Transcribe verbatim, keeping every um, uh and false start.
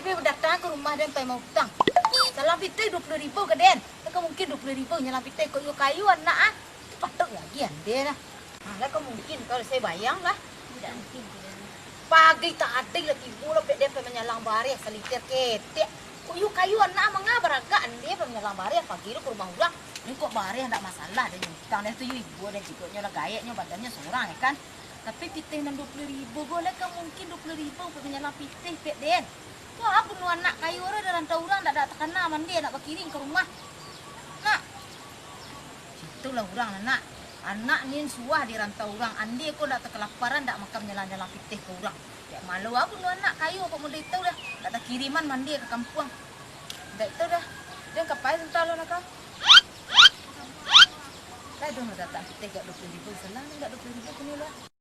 Tapi datang ka rumah den pai mautang. Salang pitih duo puluah ribu ka den. Lah ka mungkin duo puluah ribu nyalang pitih, kok iyo kayu anak ah. Patuik lagi ande lah. Nah, lah ka mungkin kalau saya bayang lah. Tidak mungkin. Pagi tadi lah tibo lah pek den pai manyalang bareh saliter ketek. Kok iyo kayu anak manga baragak ande pai manyalang bareh pagi tu ka rumah urang. Ni kok bareh ndak masalah den utang, den tu iyo ibo den jikoknyo lah gaeknyo badannyo surang ya kan. Tapi pitih nan duo puluah ribu ko lai ka mungkin duo puluah ribu pai manyalang pitih pek den. Wah, bunuah anak kayu ro di rantau urang ndak, ndak takana mande nak bakirim ka rumah. Nak. Situlah urang lah, Nak. Anak nin suah di rantau urang, ande ko ndak takalaparan, ndak makan manyalang-nyalang pitih ka urang. Dek malu aku bunuah anak kayu kok model itu dah, ndak takiriman mande ka kampuang. Ndak itu dah. Den ka pai santa lo nak ka. Lah, duh, datang pitih agak duo puluah ribu, salang ndak duo puluah ribu kini lah.